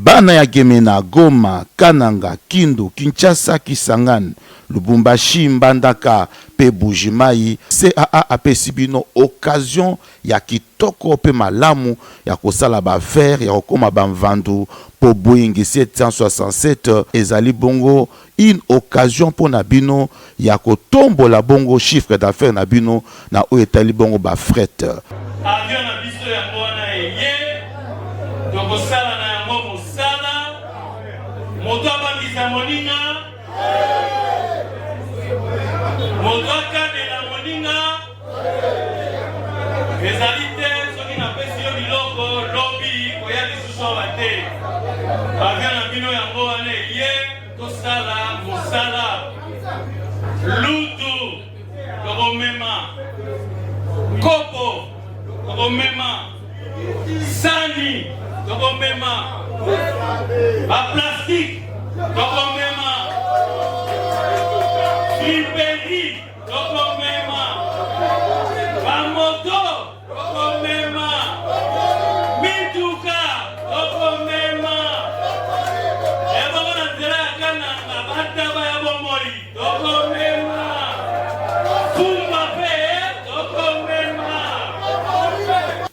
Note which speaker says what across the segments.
Speaker 1: Bana ya Gemena, Goma, Kananga, Kindu, Kinshasa, Kisangani, Lubumbashi, Mbandaka pe Buji-Mayi, CAA apesi bino occasion ya kitoko pe malamu ya kosala ba affaires, ya kokoma ba mvandu po Boeing 767 ezali bongo une occasion mpo na bino ya kotombola bongo chiffre d'affaires na bino na oyo etali bongo ba fret.
Speaker 2: Avion na biso yango wana eye, tokosala na yango mosala, moto abangisa moninga, moto akanela moninga, ezali te soki napesi yo biloko lobi koya lisusu awa te. Avion na bino yango wana eye, tosala mosala lutu tokomema kopo tokomema sani tokomema baplastike tokomema friperi tokomema bamoto tokomema mituka tokomema ebongo na nzela ya Kananga bataba ya bomoi tokomema fumba mpe tokomema.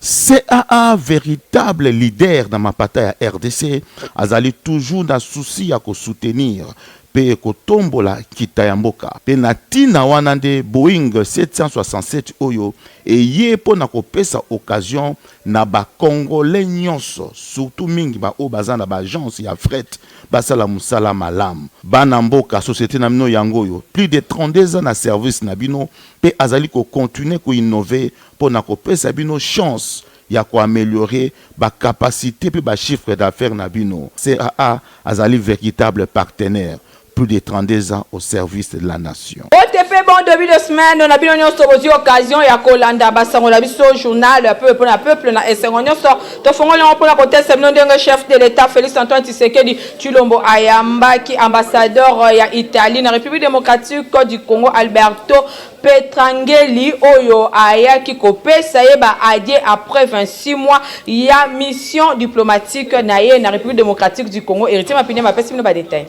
Speaker 1: CAA veritable leader na mapata ya rdc azali toujours na souci ya ko soutenir mpe kotombola nkita ya mboka. Mpe na ntina wana nde Boeing 767 oyo eye mpo na kopesa occasion na ba Congolais nyonso, surtout mingi ba oyo baza na ba agences ya fret basala mosala malamu. Bana mboka, societe na bino yango oyo, plus de 32 ans na service na bino mpe azali ko continuer ko innover mpo na kopesa bino chance ya ko ameliorer ba capacites mpe ba chiffres d'affaires na bino. CAA azali veritable partenaire, plus de 32 ans au service de la nation.
Speaker 3: Mbote pe bon debut de semaine na bino nionso bozui occasion ya kolanda ba sango na biso journal peuple pona peuple na esengo nionso tofongoli yango pona kotalisa bino ndenge chef de l'etat Felix Antoine Tshisekedi Tshilombo ayambaki ambassadeur ya Italie na Republique democratique du Congo Alberto Petrangeli oyo ayaki kopesa ye ba adieux après 26 mois ya mission diplomatique na ye na Republique democratique du Congo. Heritier Mapinema apesi bino ba details.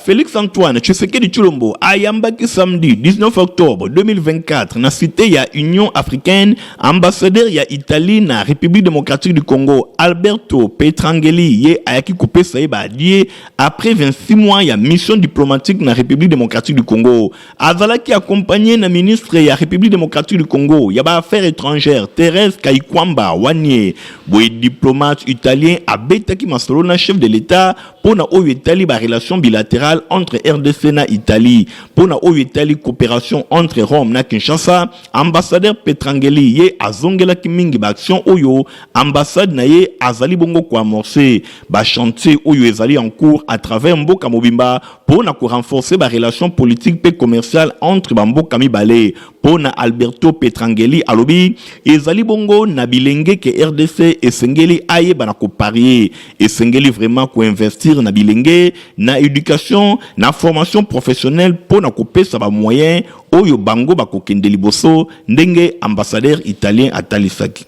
Speaker 4: Felix Antoine Tshisekedi Tshilombo ayambaki samedi 19 octobre 2024 na cite ya Union africaine ambassadeur ya Italie na Republique democratique du Congo Alberto Petrangeli ye ayaki kopesa ye ba adieux après 26 mois ya mission diplomatique na Republique democratique du Congo. Azalaki accompagné na ministre ya Republique democratique du Congo ya ba affaires etrangères Therese Kayikwamba Wanye. Boye diplomate italien abetaki masolo na chef de l'Etat mpo na oyo etali ba relations bilaterales entre rdc na Italie. Mpo na oyo etali cooperation entre Rome na Kinshasa, ambassadeur Petrangeli ye azongelaki mingi ba actions oyo ambassade na ye azali bongo ko amorcer, ba chantiers oyo ezali en cours à travers mboka mobimba mpo na ko renforcer ba relations politiques mpe commerciales entre ba mboka mibale. Mpo na Alberto Petrangeli, alobi ezali bongo na bilenge ke rdc esengeli ayeba na ko parier. Esengeli vraiment ko investir na bilenge, na education, na formation professionnelle mpo na kopesa ba moyens oyo bango bakokende liboso, ndenge ambassadeur italien atalisaki.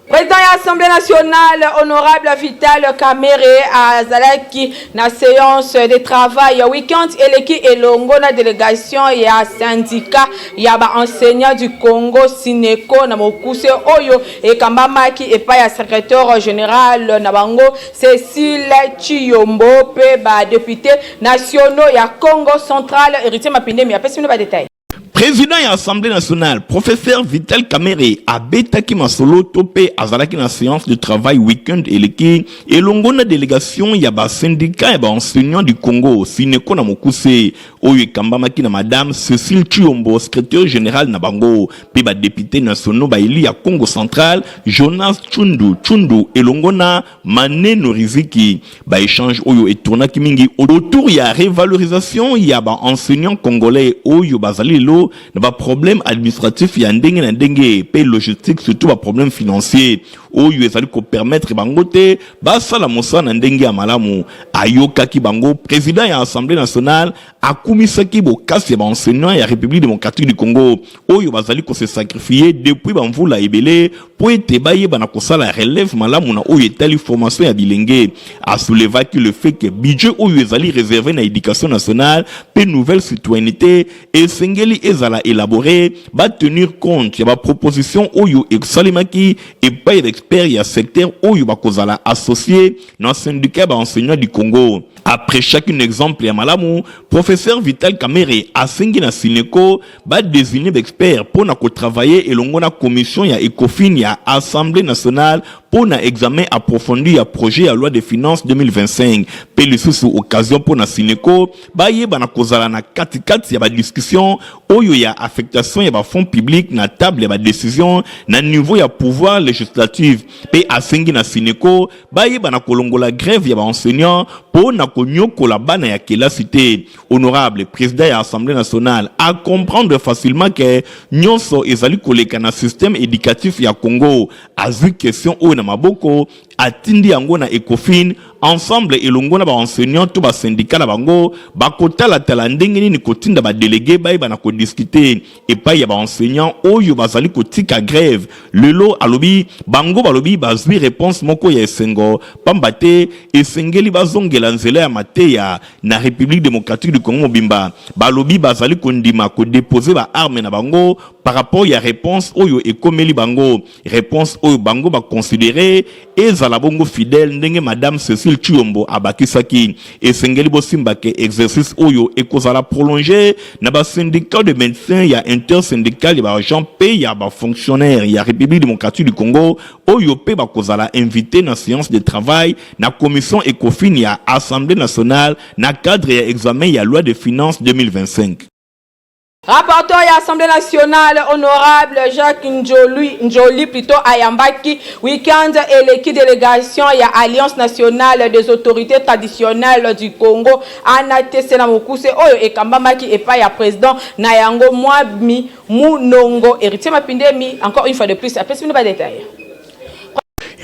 Speaker 3: President ya Assemblée nationale honorable Vital Kamerhe azalaki na seance de travail ya week-end eleki elongo na delegation ya syndicat ya ba enseignants du Congo Syneco na mokuse oyo ekambamaki epai ya secretaire general na bango Cecile Tshiyombo pe ba deputes nationaux ya Congo central. Heritier Mapindemi apesi bino ba details.
Speaker 4: President ya Assemblee nationale, Professeur Vital Kamerhe abetaki masolo to mpe azalaki na seance de travail week-end eleki elongo na delegation ya ba syndicats ya ba enseignants du Congo, Syneco na mokuse, oyo ekambamaki na Madame Cecile Tshiyombo, secretaire general na bango, mpe ba deputes nationaux ba elus ya Kongo central, Jonas Tshundu Tshundu elongo na Maneno Riziki. Ba echanges oyo e tournaki mingi autour ya revalorisation ya ba enseignants congolais oyo bazali lelo na baproblème administratif ya ndenge na ndenge mpe logistique, surtout baproblème financier oyo ezali kopermettre bango te basala mosala na ndenge ya malamu. Ayokaki bango. Président ya Assemblée nationale akumisaki bokasi ya baenseignant ya République démocratique du Congo oyo bazali kose sacrifier depuis bamvula ebele mpo ete bayeba na kosala relève malamu na oyo etali formation ya bilenge. Asoulevaki le fait que budget oyo ezali réservé na éducation nationale mpe nouvelle citoyenneté esengeli ezala élaboré, batenir compte ya baproposition oyo esalemaki epai ya baexpert ya secteur oyo bakozala associé na syndicat ya baenseignant du Congo. Après chacun exemple ya malamu, professeur Vital Kamerhe asengi na Syneco badésigne baexpert mpo na kotravailler elongo na commission ya Ecofin ya Assemblée nationale mpo na examen approfondi ya projet ya loi de finances 2025, mpe lisusu occasion mpo na Syneco bayeba na kozala na katikati ya badiscussion oyo ya affectation ya bafonds publics na table ya badécision na niveau ya pouvoir législatif. Mpe asengi na Syneco bayeba na kolongola grève ya baenseignant mpo na konyokola bana ya kelasi te. Honorable président ya Assemblée nationale acomprendre facilement ke nyonso ezali koleka na système éducatif ya Congo. Azwi question oyo na maboko, atindi yango na Ecofin. Ensemble elongo na baenseignant to basyndicat na bango, bakotalatala ndenge nini kotinda badélégué bayeba na kodiscuter epai ya baenseignant oyo bazali kotika grève lelo. Alobi bango balobi bazwi réponse moko ya esengo, pamba te esengeli bazongela nzela ya mateya na République démocratique du Congo mobimba. Balobi bazali kondima kodéposer baarme na bango par rapport ya réponse oyo ekomeli bango, réponse oyo bango baconsidérer ezala bongo fidèle. Ndenge madame Cécile Tshilombo abakisaki, esengeli bosimbake exercice oyo ekozala prolongé na basyndicat de médecins, ya intersyndical ya baagent mpe ya bafonctionnaire ya République démocratique du Congo oyo mpe bakozala invité na séance de travail na commission Ecofin ya Assemblée nationale na cadre ya examen ya loi de finances 2025.
Speaker 3: Rapporteur ya Assemblée nationale, honorable Jacques Njoli, Njoli plutôt, ayambaki week-end eleki délégation ya Alliance nationale des autorités traditionnelles du Congo, ANATC na mokuse, oyo ekambamaki epai ya président na yango, Mwami Munongo Héritier Mapindemi. Encore une fois de plus, apesi bino badétail.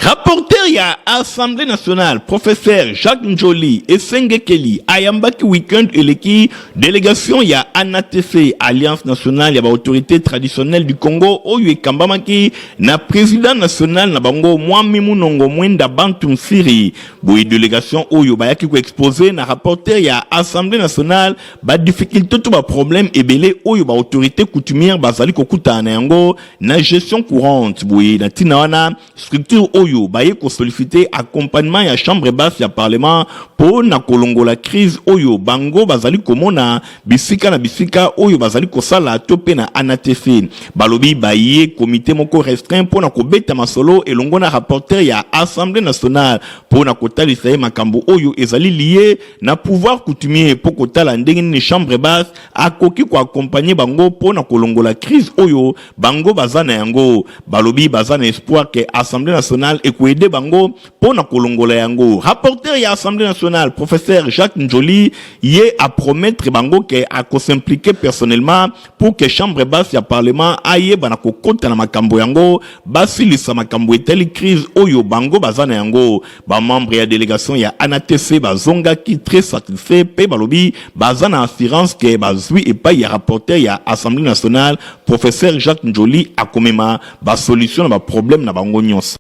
Speaker 4: Rapporteur ya Assemblée nationale, professeur Jacques Njoli Esengekeli, ayambaki week-end eleki délégation ya ANATC, Alliance nationale ya baautorité traditionnelle du Congo, oyo ekambamaki na président national na bango, Mwami Munongo Mwenda Bantu Nsiri. Boye délégation oyo bayaki koexposer na rapporteur ya Assemblée nationale badifficulté to baproblème ebele oyo baautorité coutumière bazali kokutana na yango na gestion courante. Boye na ntina wana, structure oyo baye kosolliciter accompagnement ya chambre basse ya parlement mpo na kolongola crise oyo bango bazali komona bisika na bisika oyo bazali kosala to mpe na ANATC. Balobi baye comité moko restreint mpo na kobeta masolo elongo na rapporteur ya Assemblée nationale mpo na kotalisa ye makambo oyo ezali lié na pouvoir coutumier, mpo kotala ndenge nini chambre basse akoki koaccompagner bango mpo na kolongola crise oyo bango baza na yango. Balobi baza na espoir ke Assemblée nationale ekoaider bango mpo na kolongola yango. Rapporteur ya Assemblée nationale, professeur Jacques Njoli, ye apromettre bango ke akos'impliquer personnellement pour que chambre basse ya parlement ayeba na kokota na makambo yango, basilisa makambo etali crise oyo bango baza na yango. Bamembre ya délégation ya ANATC bazongaki très satisfait mpe balobi baza na assurance ke bazwi epai ya rapporteur ya Assemblée nationale, professeur Jacques Njoli, akomema basolution na baproblème na bango nyonso.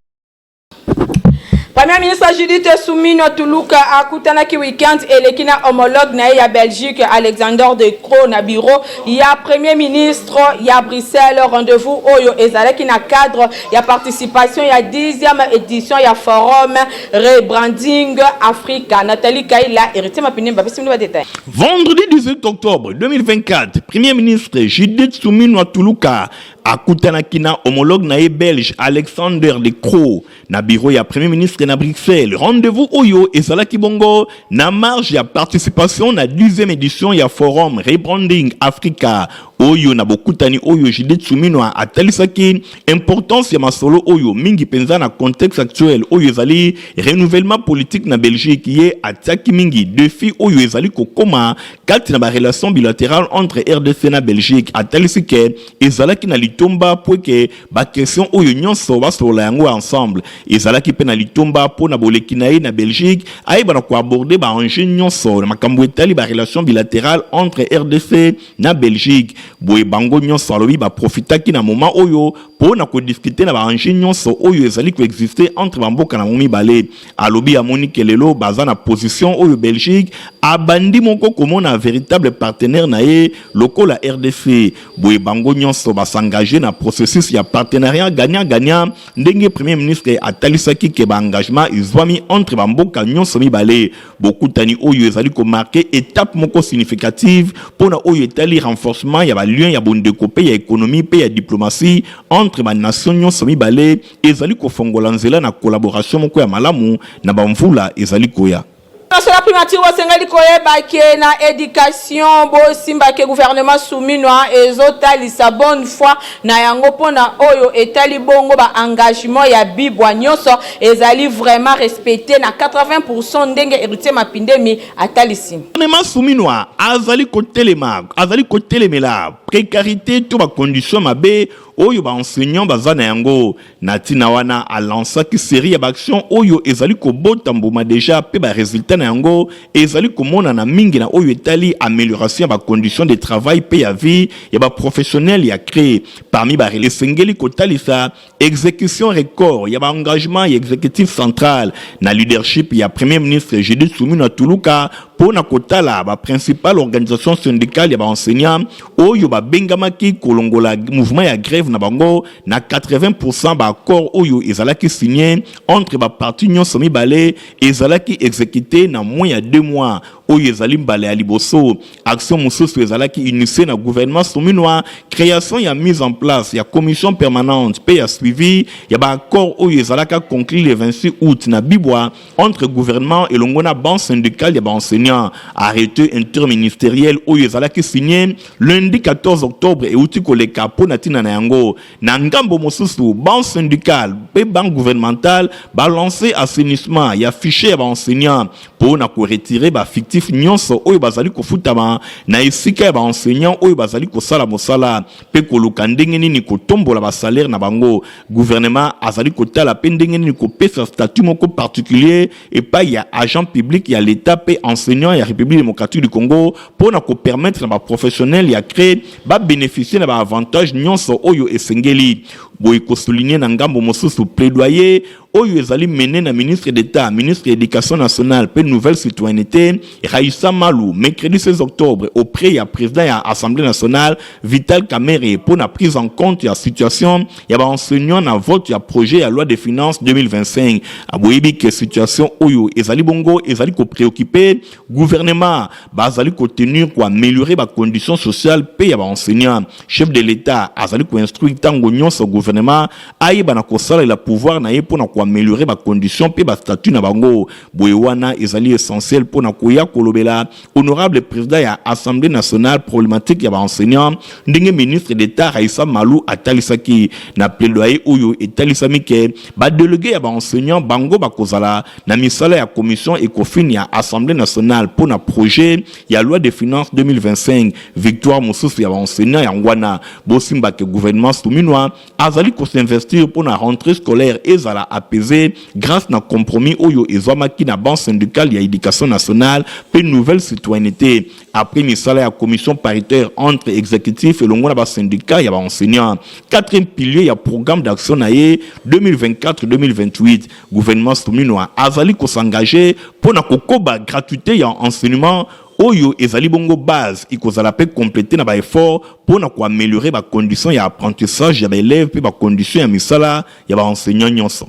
Speaker 3: Premier ministre Judith Suminwa Tuluka akutanaki week-end eleki na homologue na ye ya Belgique, Alexander De Croo, na bureau ya premier ministre ya Bruxelles. Rendez-vous oyo ezalaki na cadre ya participation ya 10e édition ya forum Rebranding Africa. Nathalie Kaila, Héritier Mapine bapesi bino badétail.
Speaker 4: Vendredi 18 octobre 2024, premier ministre Judith Suminwa Tuluka akutanaki na homologue na ye belge, Alexander De Croo, na bureau ya premier ministre na Bruxelles. Rendez-vous oyo ezalaki bongo na marge ya participation na 10e édition ya forum Rebranding Africa. Oyo na bokutani oyo Judith Suminwa atalisaki importance ya masolo oyo mingi penza na contexte actuel oyo ezali renouvellement politique na Belgique. Ye atiaki mingi defi oyo ezali kokoma kati na ba relations bilaterales entre rdc na Belgique. Atalisi ke ezalaki na litomba po ke ba questions oyo nyonso basolola yango ensemble. Ezalaki pe na litomba po na boleki na ye na Belgique ayeba na ko aborder ba enjeux nyonso na makambo etali ba relations bilaterales entre rdc na Belgique. Boye bango nyonso alobi ba profitaki na moment oyo po na ko discuter na ba enjeux nyonso oyo ezali ko exister entre ba mboka na bango mibale. Alobi amoni ke lelo baza na position oyo Belgique abandi moko komona veritable partenaire na ye lokola rdc. Boye bango nyonso ba s'engager na processus ya partenariat gagnant-gagnant ndenge Premier ministre atalisaki ke ba engagements ezwami entre ba mboka nyonso mibale. Bokutani oyo ezali ko marquer etape moko significative mpo na oyo etali renforcement ya ba liens ya bondeko mpe ya economie mpe ya diplomatie entre ba nations nyonso mibale, ezali kofongola nzela na collaboration moko ya malamu na ba mvula ezali koya.
Speaker 3: Liboso la primature bosengeli koyeba ke na education bosimba ke gouvernement Suminwa ezotalisa bonne foi na yango pona oyo etali bongo ba engagement ya bibwa nionso ezali vraiment respecte na 80 pourcent ndenge Heritier Mapindemi atalisi.
Speaker 4: Gouvernement Suminwa azali kotelema azali kotelemela precarite to ba conditions mabe oyo ba enseignants baza na yango. Na tina wana, a lancaki serie ya ba actions oyo ezali kobota mbuma dejà mpe ba resultats na yango ezali komonana mingi na oyo etali amelioration ya ba conditions de travail mpe ya vie ya ba professionnels ya CRE. Parmi ba esengeli kotalisa execution record ya ba engagements ya executif central na leadership ya Premier ministre Judith Suminwa Tuluka mpo na kotala ba principales organisations syndicales ya ba enseignants oyo babengamaki kolongola mouvement ya grève na bango na 80 pourcent ba accords oyo ezalaki signe entre ba parties nionso mibale ezalaki execute na moins ya deux mois oyo ezali mbala ya liboso. Action mosusu ezalaki initier na gouvernement Suminwa, creation ya mise en place ya commission permanente mpe ya suivi ya ba accords oyo ezalaka conclu le 26 aout na Bibwa entre gouvernement elongo na banc syndical ya ba enseignants. Arrete interministeriel oyo ezalaki signe lundi 14 octobre euti koleka mpo na ntina na yango. Na ngambo mosusu, banc syndical mpe banc gouvernemental ba lancer assainissement ya fichier ya ba enseignants mpo na ko retirer ba fictifs nyonso oyo bazali kofutama na esika ya ba enseignants oyo bazali kosala mosala mpe koluka ndenge nini kotombola ba salaires na bango. Gouvernement azali kotala mpe ndenge nini kopesa statut moko particulier epayi ya agent public ya l'Etat mpe enseignant ya Republique democratique du Congo mpo na ko permettre na ba professionnels ya CRE ba beneficier na ba avantages nionso oyo esengeli. Boye ko souligner na ngambo mosusu plaidoyer oyo ezali mene na ministre d'Etat, ministre ya Education nationale mpe nouvelle citoyennete, Raissa Malu, mercredi 16 octobre auprès ya president ya Assemblee nationale, Vital Kamerhe mpo na prise en compte ya situation ya ba enseignants na vote ya projet ya loi de finances 2025. Boyebi que situation oyo ezali bongo ezali ko preoccuper gouvernement, bazali ko tenir ko ameliorer ba conditions sociales mpe ya ba enseignants. Chef de l'Etat azali ko instruire tango nionso gouvernement ayeba na kosalela pouvoir na ye mpo na ko ameliorer ba conditions mpe ba statuts na bango. Boye wana ezali essentiel mpo na koya kolobela honorable president ya Assemblee nationale problematique ya ba enseignants ndenge ministre d'Etat Raissa Malu atalisaki na plaidoyer oyo etalisami ke ba delegues ya ba enseignants bango bakozala na misala ya commission Ecofin ya Assemblee nationale mpo na projet ya loi de finances 2025. Victoire mosusu ya ba enseignants yango wana. Bosimba ke gouvernement Suminwa azali ko s'investir mpo na rentree scolaire ezala apaisee grace na compromis oyo ezwamaki na banc syndical ya Education nationale mpe nouvelle citoyennete après misala ya commission paritaire entre executif elongo na ba syndicats ya ba enseignants. Quatrième pilier ya programme d'action na ye 2024-2028, gouvernement Suminwa azali ko s'engager mpo na kokoba gratuite ya enseignement oyo ezali bongo base ikozala mpe completer na ba efforts mpo na ko ameliorer ba conditions ya apprentissage ya ba elèves mpe ba conditions ya misala ya ba enseignants nyonso.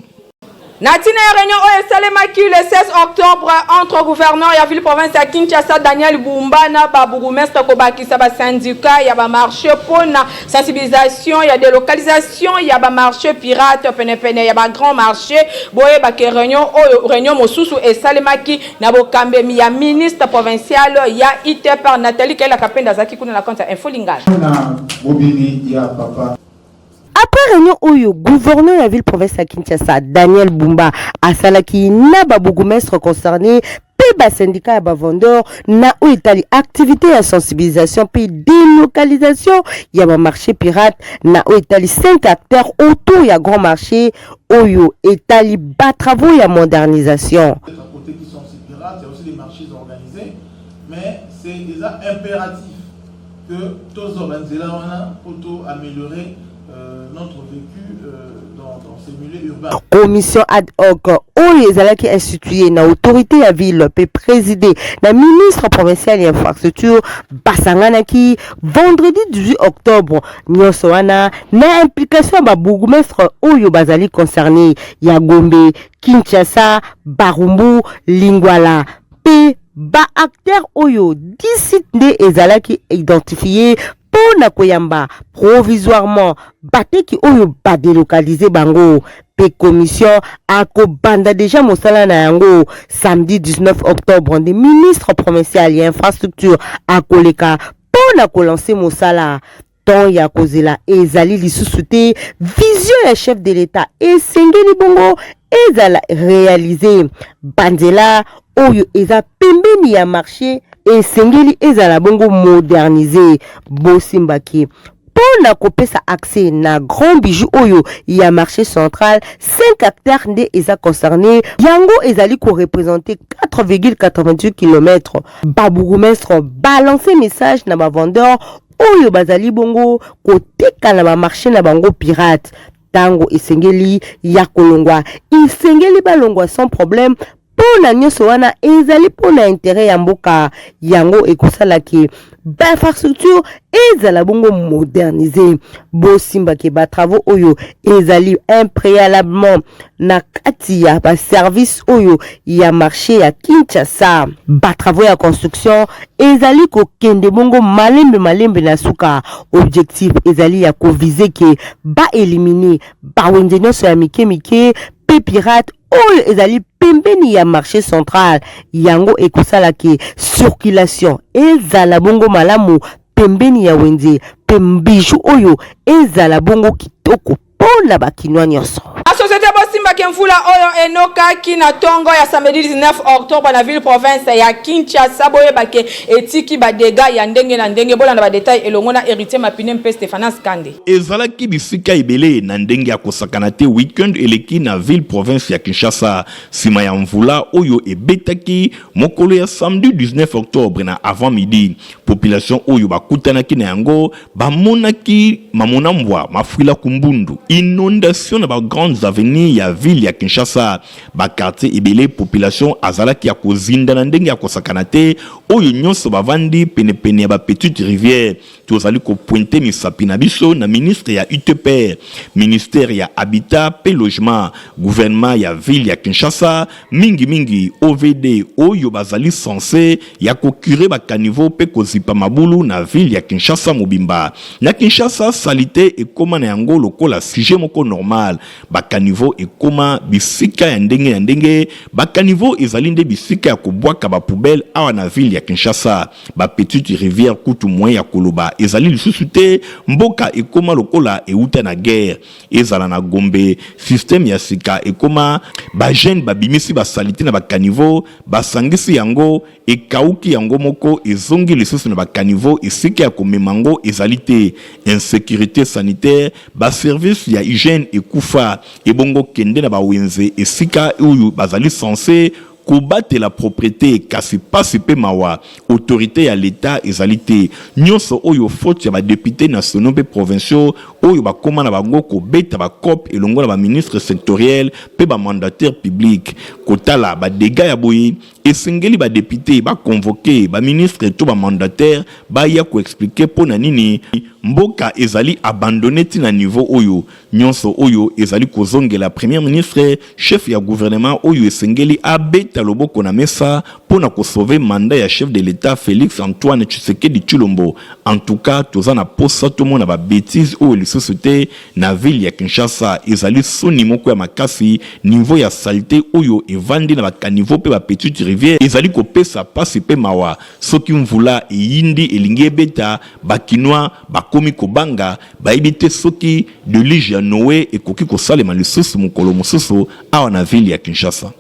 Speaker 3: Na ntina ya reunion oyo esalemaki le 16 octobre entre gouverneur ya ville province ya Kinshasa Daniel Bumba na ba bourgmestre kobakisa ba syndicats ya ba marches mpo na sensibilisation ya delocalisation ya ba marches pirates penepene ya ba grands marches, boyeba ke reunion oyo reunion mosusu esalemaki na bokambemi ya ministre provincial ya ITPR Nathalie Kaila Kapenda azalaki kuna na compte ya Info Lingala.
Speaker 5: Na bobimi ya papa.
Speaker 6: Après reunion oyo gouverneur ya ville province ya Kinshasa Daniel Bumba asalaki na ba bourgmestre concerné mpe ba syndicat ya ba vendeurs na oyo etali activité ya sensibilisation mpe délocalisation ya ba marché pirate na oyo etali 5 acteurs autour ya grand marché oyo etali ba travaux ya modernisation.
Speaker 5: Côté qui sont aussi pirates, il y a aussi des marchés organisés, mais c'est déjà impératif que tozwa banzela wana mpo to améliorer notre vécu dans ces milieux urbains.
Speaker 6: Commission ad hoc oyo ezalaki instituée na autorité ya ville mpe présidée na ministre provincial ya infrastructure basanganaki vendredi 18 octobre nyonso wana na implication ya babourgmestre oyo bazali concerné ya Gombe, Kinshasa, Barumbu, Lingwala mpe ba acteurs oyo 10 sites nde ezalaki identifié mpo na koyamba provisoirement bateki oyo badélocaliser bango mpe commission akobanda deja mosala na yango samedi 19 octobre nde ministre provincial ya infrastructure akoleka mpo na kolancer mosala. Temps ya kozela ezali lisusu te. Vision ya chef de l'État esengeli bongo ezala réalisé. Banzela oyo eza pembeni ya marché esengeli ezala bongo modernisé. Bosimbaki mpo na kopesa accès na grand bijou oyo ya marché central, 5 hectares nde eza concerné. Yango ezali koreprésenter 4,88 km. Babourgmestre balance message na bavendeur oyo bazali bongo koteka na bamarché na bango pirate: ntango esengeli ya kolongwa, esengeli balongwa sans problème. Mpo na nyonso wana ezali mpo na intérêt ya mboka. Yango ekosalaki bainfrastructure ezala bongo modernisé. Bosimbaki batravaux oyo ezali un préalablement na kati ya baservice oyo ya marché ya Kinshasa. Batravaux ya construction ezali kokende bongo malembe malembe na suka. Objectif ezali ya koviser ke baéliminer bawenze nyonso ya mike mike mpe pirate oyo ezali pembeni ya marché central. Yango ekosalaki circulation ezala bongo malamu pembeni ya wenze mpe bijou oyo ezala bongo kitoko mpo na bakinois nyonso.
Speaker 3: Société, bosimbaki mvula oyo enokaki na ntongo ya samedi 19 octobre na ville province ya Kinshasa, boyebake etiki badégâts ya ndenge na ndenge. Bolanda badétails elongo na Héritier Mapine mpe Stéphanas Kande.
Speaker 4: Ezalaki bisika ebele na ndenge ya kosakana te weekend eleki na ville province ya Kinshasa, nsima ya mvula oyo ebetaki mokolo ya samedi 19 octobre na avant midi. Population oyo bakutanaki na yango bamonaki mamona mbwa mafwila kumbundu, inondation na bagrandes avenues ya ville ya Kinshasa, baquartier ebele. Population azalaki ya kozinda na ndenge ya kosakana te, oyo nyonso bavandi penepene ya bapetite rivière. Tozali kopointer misapi na biso na ministre ya ITPR, ministère ya habitat mpe logement, gouvernement ya ville ya Kinshasa, mingimingi OVD oyo bazali censé ya kocurer bacaniveaux mpe kozipa mabulu na ville ya Kinshasa mobimba. Na Kinshasa, saleté ekóma na yango lokola sujet moko normal. Bacaniveaux ekóma bisika ya ndenge na ndenge. Bacaniveaux ezali nde bisika ya kobwaka bapoubelle awa na ville ya Kinshasa. Bapetite rivière kutu moyen ya koloba ezali lisusu te. Mboka ekóma lokola euta na guerre. Ezala na Gombe, système ya sika ekóma: bajeunes babimisi basaleté na bacaniveaux, basangisi yango, ekauki yango moko, ezongi lisusu na bacaniveaux. Esika ya komema yango ezali te. Insécurité sanitaire, baservice ya hygiène ekufa. Ebongo kende na bawenze, esika oyo bazali censé kobatela propreté, kasi pasi mpe mawa, autorité ya l'État ezali te. Nyonso oyo faute ya badéputés nationaux mpe provinciaux. oyo bakoma na bango kobeta ba coop elongo na ba ministres sectoriels mpe ba mandataires publics. Kotala ba degats ya boye, esengeli ba deputes ba convoquer ba ministres to ba mandataires baya ko expliquer mpo na nini mboka ezali abandonner ti na niveau oyo. Nionso oyo ezali kozongela Premier ministre, chef ya gouvernement oyo esengeli abeta loboko na mesa mpo na ko sauver mandat ya chef de l'Etat Felix Antoine Tshisekedi Tshilombo. En tout cas toza na posa tomona ba betises oyo lisusu te na ville ya Kinshasa. Ezali soni moko ya makasi, niveau ya salete oyo evandi na ba caniveaux mpe ba petites rivières ezali kopesa pasi mpe mawa. Soki mvula eyindi elingi ebeta, ba kinois bakomi kobanga, bayebi te soki deluge ya Noe ekoki kosalema lisusu mokolo mosusu awa na ville ya Kinshasa.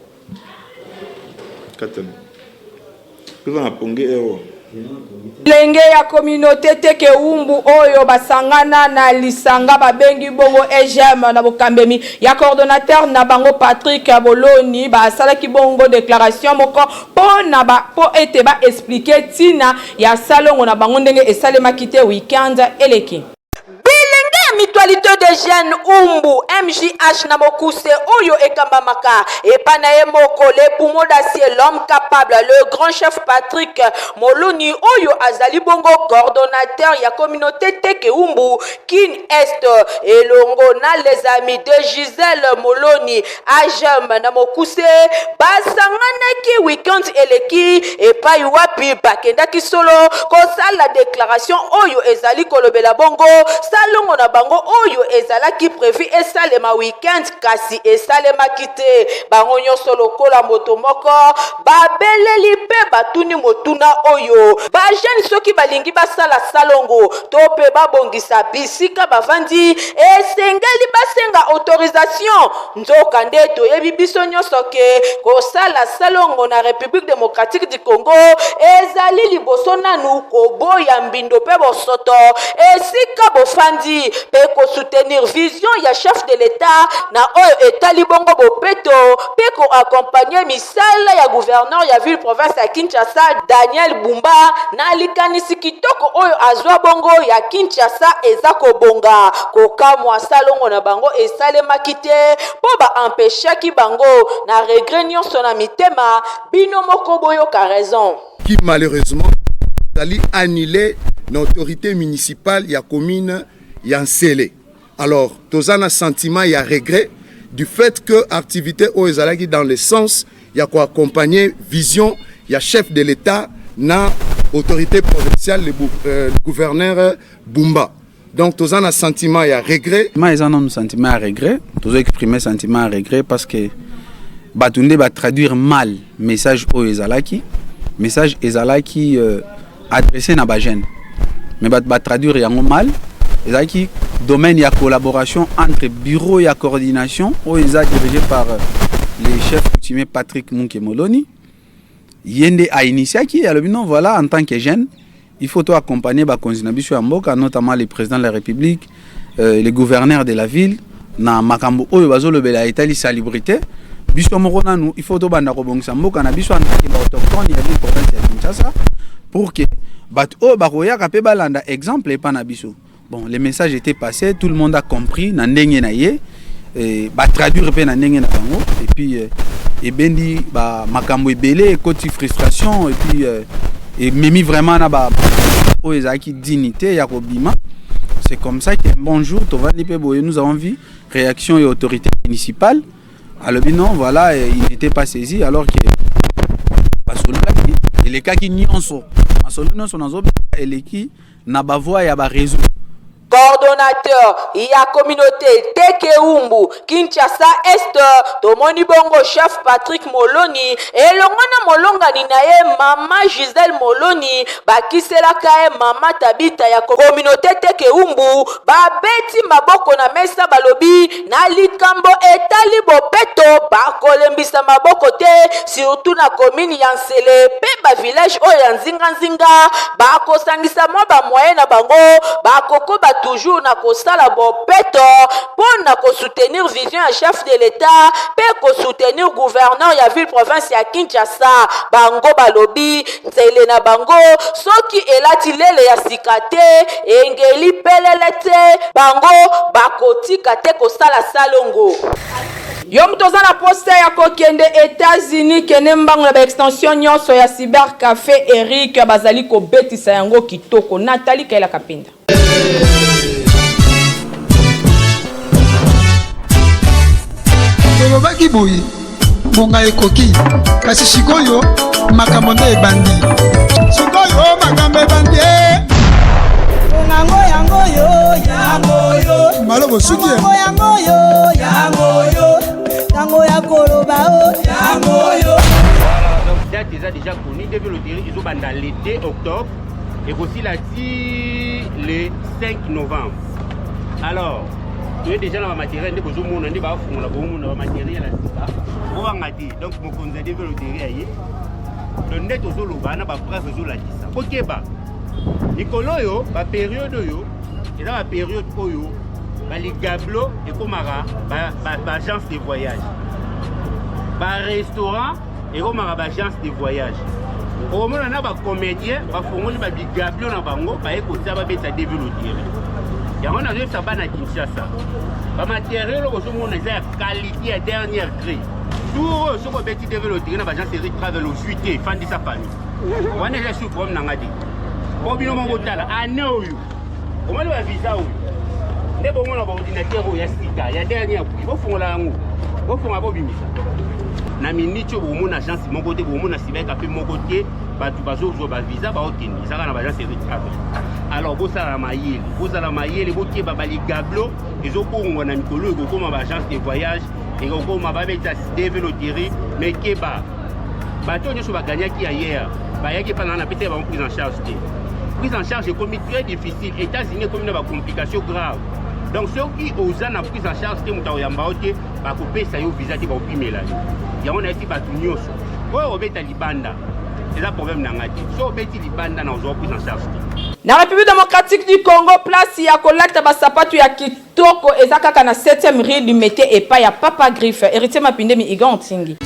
Speaker 3: Bilenge ya communaute Teke Humbu oyo basangana na lisanga babengi bongo EGM na bokambemi ya coordonnateur na bango Patrick Boloni basalaki bongo declaration moko mpo na ba mpo ete ba expliquer ntina ya salongo na bango ndenge esalemaki te week-end eleki. Bilenge ya Mutualite des Jeunes Humbu, MJH na mokuse, oyo ekambamaka epa na ye moko le poumon d'acier, l'homme capable, le grand chef Patrick Moloni oyo azali bongo coordonnateur ya communaute Teke Humbu, Kin Est, elongo na les amis de Gisèle Moloni, AJEM na mokuse, basanganaki week-end eleki epai wapi bakendaki solo kosala declaration oyo ezali kolobela bongo salongo na bango oyo ezalaki prevu esalema week-end kasi esalemaki te. Bango nyonso lokola moto moko babeleli mpe batuni motuna oyo, Ba jeunes soki balingi basala salongo to mpe babongisa bisika bavandi, esengeli basenga autorisation? Nzoka nde toyebi biso nyonso ke kosala salongo na Republique democratique du Congo ezali liboso nanu koboya mbindo mpe bosoto esika bofandi mpe ko soutenir vision ya chef de l'Etat na oyo etali bongo bopeto mpe ko accompagner misala ya gouverneur ya ville province ya Kinshasa Daniel Bumba na likanisi kitoko oyo azwa bongo ya Kinshasa eza kobonga. Kokamwa salongo na bango esalemaki te mpo ba empechaki bango na regret nionso na mitema, bino moko boyoka raison.
Speaker 7: Qui malheureusement ezali annule na autorite municipale ya commune ya Nsele. Alors toza na sentiment ya regret du fait que activité oyo ezalaki dans le sens ya ko accompagner vision ya chef de l'Etat na autorité provinciale le, euh, le gouverneur Bumba. Donc toza na sentiment ya regret.
Speaker 8: Ma eza nanu sentiment ya regret, tozo exprimer sentiment ya regret parce que bato nde ba traduire mal message oyo ezalaki. Message ezalaki euh, adressé na ba jeunes mais bato ba traduire yango mal. Ezalaki domaine ya collaboration entre bureau ya coordination oyo eza dirigé par euh, le chef coutumier Patrick Munke Moloni. Ye nde a initiaki, alobi non voilà, en tant que jeune il faut to accompagner bakonzi na biso ya mboka, notamment le président de la République, euh, le gouverneur de la ville na makambo oyo bazolobela etali salubrité. Biso moko nanu il faut tobanda kobongisa mboka na biso en tant que ba autochtone ya ville province ya Kinshasa pour que bato oyo bakoyaka mpe balanda exemple epa na biso. Bon, le message était passé, tout le monde a compris na ndenge na ye, ba traduire mpe na ndenge na bango, et puis euh, ebendi ba makambo ebele ekoti frustration et puis euh, ememi vraiment na ba oyo ezalaki dignité ya kobima. C'est comme ça qu'un bon jour tovandi mpe boye, nous avons vu réaction ya autorité municipale alobi non voilà, il n'était pas saisi alors que basololaki elekaki nyonso, masolo nyonso nazobeta eleki na ba voies ya ba reseaux.
Speaker 3: Coordonnateur ya communaute Teke Humbu, Kinshasa Est, tomoni bongo chef Patrick Moloni elongo na molongani na ye mama Gisèle Moloni, bakiselaka ye mama Tabitha ya communaute Teke Humbu, babeti maboko na mesa balobi na likambo etali bopeto bakolembisa maboko te, surtout na commune ya Nsele pe ba village oyo ya nzinga nzinga, bakosangisa mwa ba moyen na bango bakokoba. toujours na kosala bopeto mpo na ko soutenir vision ya chef de l'Etat mpe ko soutenir gouverneur ya ville province ya Kinshasa. Bango balobi nzele na bango soki elati lele ya sika te, engeli pelele te, bango bakotika te kosala salongo. Yo moto oza na posa ya kokende Etats-Unis, kende mbangu na ba extension nyonso ya cyber cafe Eric, bazali kobetisa yango kitoko. Nathalie Kaila Kapinda.
Speaker 9: Tolobaki boye, ngonga ekoki, kasi sikoyo makambo nde ebandi. Sikoyo makambo ebandi.
Speaker 10: Yango yango yo yango yo
Speaker 9: malobo suki
Speaker 10: yango yango yo yango yo tango ya koloba o yango yo.
Speaker 11: Voilà, donc date eza déjà connue, DV Loterie ezobanda le 2 octobre ekosila ti le 5 novembre. Alors toye déjà na bamateriel nde bozomona nde bafungola bomona bamateriel ya sika bobanga te. Donc mokonzi ya DV Loterie aye, donc nde tozoloba na bapreuve ezolakisa bokeba. Mikolo oyo baperiode oyo eza baperiode oyo baligablo ekomaka baagence de voyage, barestaurant ekomaka baagence de voyage. Okomona na bacomédien bafongoli babigablo na bango baye kotia babeta DV Loterie. Yango nazoyebisa bana Kinshasa, bamateriel oyo bozomona eza ya qualité ya dernière cri. Tour oyo soki obeti DV Loterie na baagence Eric Travel ozwi te, fandisa famille wana eza sur problème na nga te. Po bino moko botala année oyo omoni bavisa oyo nde bomona baordinateur oyo ya sika ya dernière prix, bofongola yango, bofongola bobimisa na miniti oyo bokomona agence moko te, bokomona cyber café moko te, bato bazozwa bavisa baokende ezaka na baagence Eric Travel. Alors bosala mayele, bozala mayele, bokeba baligablo ezobongwa na mikolo oyo ekokoma baagence de voyage, ekokoma babetisa DV Loterie. Mais keba, bato oyo nyonso baganyaki ailleurs bayaki epa na nga, napesaki bango prise en charge te. Prise en charge ekomi très difficile, États-Unis ekomi na bacomplication grave. Donc soki oza na prise en charge te, moto akoyamba yo te, bakopesa yo visa te, bakopimela yo yango. Nayesi bato nyonso oyo obeta libanda, eza problème na ngai te. So obeti libanda na ozwa prise en charge te.
Speaker 3: Na République démocratique du Congo, place ya kolata basapatu ya kitoko eza kaka na 7e rue Limete epai ya Papa Griffe. Héritier Mapindemi Igan Ntingi.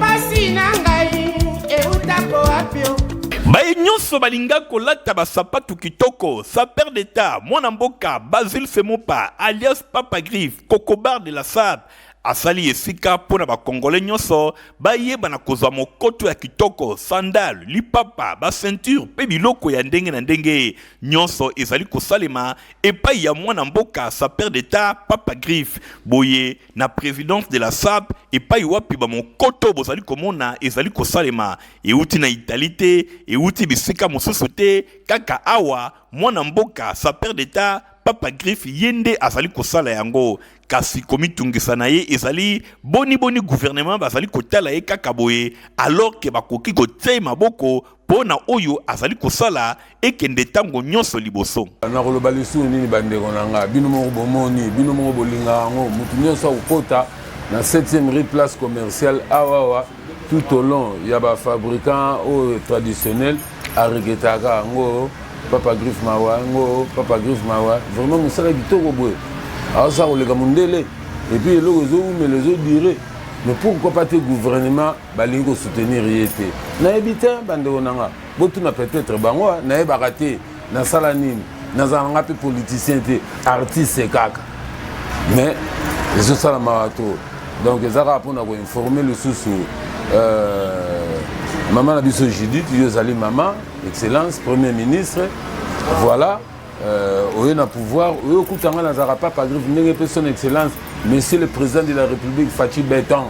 Speaker 12: Pasi na ngai eutako wapi o?
Speaker 4: Baye nyonso balinga kolata basapatu kitoko, sapeur d'État mwana mboka Basile Semopa alias Papa Griffe Kokobar de la Sape asali esika mpo na bakongole nyonso bayeba na kozwa mokoto ya kitoko, sandale, lipapa, baceinture mpe biloko ya ndenge na ndenge. Nyonso ezali kosalema epai ya mwana mboka sapeur d'État Papa Griffe. Boye na présidence de la SAP epai wapi bamokoto bozali komona ezali kosalema, euti na Italie te, euti bisika mosusu te, kaka awa mwana mboka sapeur d'État Papa Griffe ye nde azali kosala yango. Kasi komitungisa na ye ezali boni boni gouvernement bazali kotala ye kaka boye, alors ke bakoki kotia ye maboko mpo na oyo azali kosala ekende ntango nyonso liboso.
Speaker 13: Nakoloba lisusu nini bandeko na nga? Bino moko bomoni, bino moko bolingaka yango. Moto nyonso akokota na 7e rue place commerciale awawa tout au long ya bafabricant oyo traditionnel aregretaka yango. Papa Griffe mawa yango, Papa Griffe mawa vraiment, mosala kitoko boye aosala koleka mondele, et puis eloko ezowumela, ezodure. Mais pourquoi pas te gouvernement balingi kosoutenir ye te? Nayebi te bandeko na nga, botuna peut-être bango. Nayebaka te nasala nini, nazala nga mpe politicien te, artiste kaka, mais ezosala mawa to. Donc eza kaka mpona koinforme lisusu mama na biso Judith, yo ozali mama excellence premier ministre, voilà, oye na pouvoir oyo okutanga nazalaka Papa Griffe, ndenge mpe son excellence monsieur le président de la République Fatshi Béton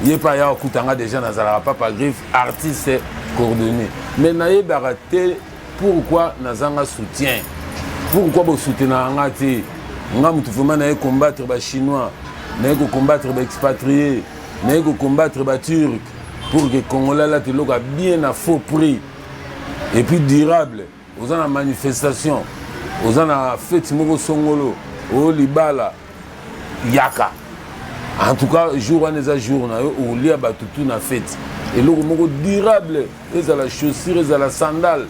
Speaker 13: ye mpe aya okutanga déjà nazalaka Papa Griffe artiste coordonné. Mais nayebaka te pourquoi nazanga soutien, pourquoi bosoutenaka nga te. Nga motu vraiment naye combattre bachinois, naye kocombattre baexpatrié, naye kocombattre baturc pour que Congolais alata eloko ya bien na faux prix et puis durable. Oza na manifestation, oza na fete moko songolo, oyo libala yaka, en tout cas jour wana eza jour na yo, olia bato tu na fete. Eloko moko durable, ezala chaussure, ezala sandale,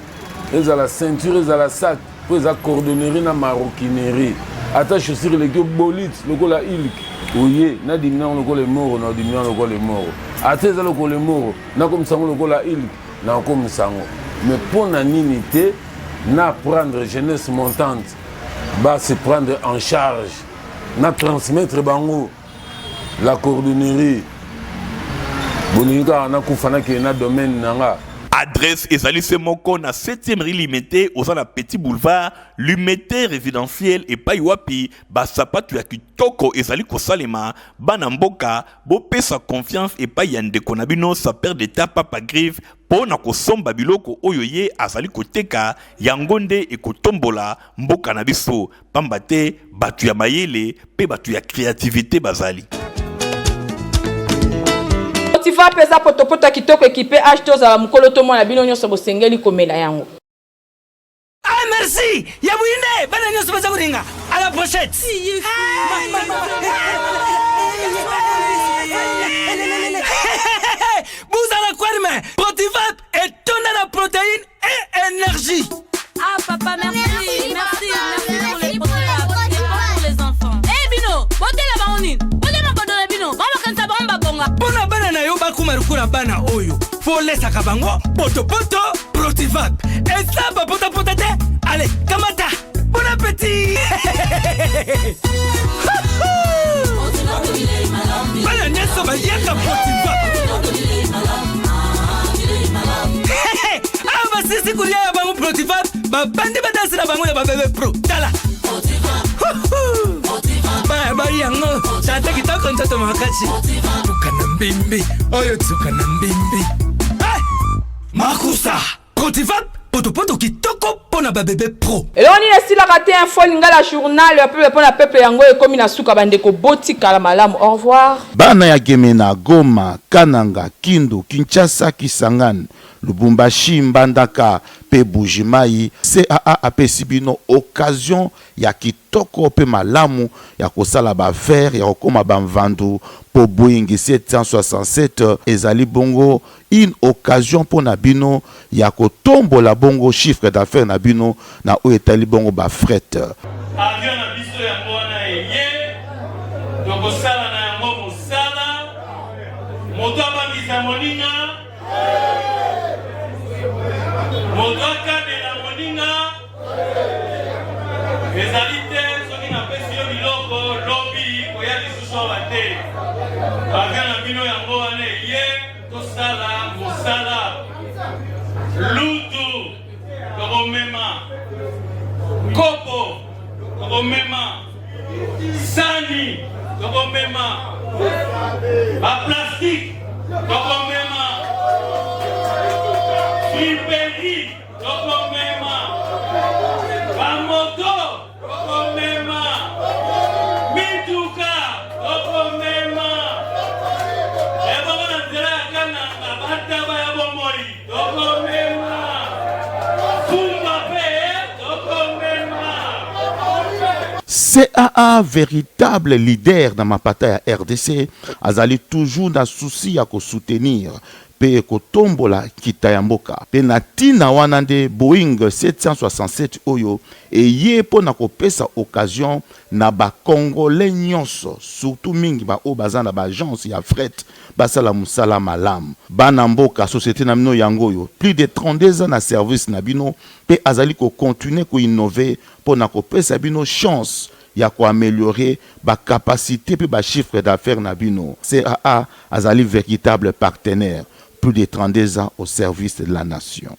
Speaker 13: ezala ceinture, ezala sac. mpo eza cordonnerie na maroquinerie. Ata chaussure eleki yo bolite lokola ilk, oye nadimina yango lokola emoro, na odimina yango lokola emoro. Ata eza lokola emoro, nakomisa yango lokola ilk, nakokomisa yango. Mais mpo na nini te na prendre jeunesse montante ba se prendre en charge, na transmettre bango la cordonnerie. Bolingi kaka nakufa nakende na domaine na nga.
Speaker 4: Adresse ezali se moko na 7e rue Limete, oza na Petit Boulevard Limete Residentiel, epai wapi ba sapatu ya kitoko ezali kosalema. Bana mboka bopesa confiance epai ya ndeko na bino sapeur d'etat Papa Griffe mpo na kosomba biloko oyo ye azali koteka. Yango nde ekotombola mboka na biso, pamba te bato ya mayele mpe bato ya creativite bazali.
Speaker 3: Motiva mpe eza potopoto ya kitoko ekipe age tozala mokolo to mwana bino nyonso bosengeli komela yango.
Speaker 14: Ah merci ya buyinde bana nyonso baza kolinga à la prochaine. Buzala kwarme Protivap etonda na protéine et énergie.
Speaker 15: Ah papa merci merci merci pour les Protivap c'est bon pour les enfants. Eh bino botela bango nini botela makodo na bino bango bakanisa bango babonga.
Speaker 14: Mpo na bana na yo bakoma lokola bana oyo folesaka bango potopoto Protivap eza bapotapota te. Ale kamata bon appétit. Bana nyonso baliaka Protivap. Awa basisi kolia ya bango Protivap, babandi badansi na bango ya babebe pro. Tala baya bai yango tata kitoko nzoto makasi tuka na mbimbi oyo tuka na mbimbi. Makusa Protivap potopoto kitoko mpo na babebe pro.
Speaker 3: Eloko nini esilaka te info lingala journal ya peuple mpo na peuple yango ekomi na suka bandeko botikala malamu au revoir.
Speaker 1: Bana ya Gemena, Goma, Kananga, Kindu, Kinshasa, Kisangani, Lubumbashi, Mbandaka pe Buji-Mayi, CAA apesi bino occasion ya kitoko pe malamu ya kosala ba affaires, ya kokoma ba mvandu po Boeing 767 ezali bongo une occasion mpo na bino ya kotombola bongo chiffre d'affaires na bino na oyo etali bongo ba fret.
Speaker 2: Avion na biso yango wana eye, tokosala na yango mosala. Moto abangisa moninga, moto akabela moninga ezali te. Soki napesi yo biloko lobi, koya lisusu awa te. Avion na bino yango wana eye, tosala mosala. Lutu tokomema, kopo tokomema, sani tokomema, baplastique tokomema, friperie tokomema, bamoto tokomema, mituka tokomema, ebongo na nzela ya Kananga bataba ya bomoi tokomema, fumba mpe tokomema.
Speaker 1: CAA veritable leader na mapata ya rdc azali toujours na souci ya ko soutenir mpe kotombola nkita ya mboka. Mpe na ntina wana nde Boeing 767 oyo eye mpo na kopesa occasion na ba Congolais nyonso, surtout mingi ba oyo baza na ba agences ya fret basala mosala malamu. Bana mboka, societe na bino yango oyo, plus de 32 ans na service na bino mpe azali ko continuer ko innover mpo na kopesa bino chance ya ko ameliorer ba capacites mpe ba chiffres d'affaires na bino. CAA azali veritable partenaire, plus de 32 ans au service de la nation.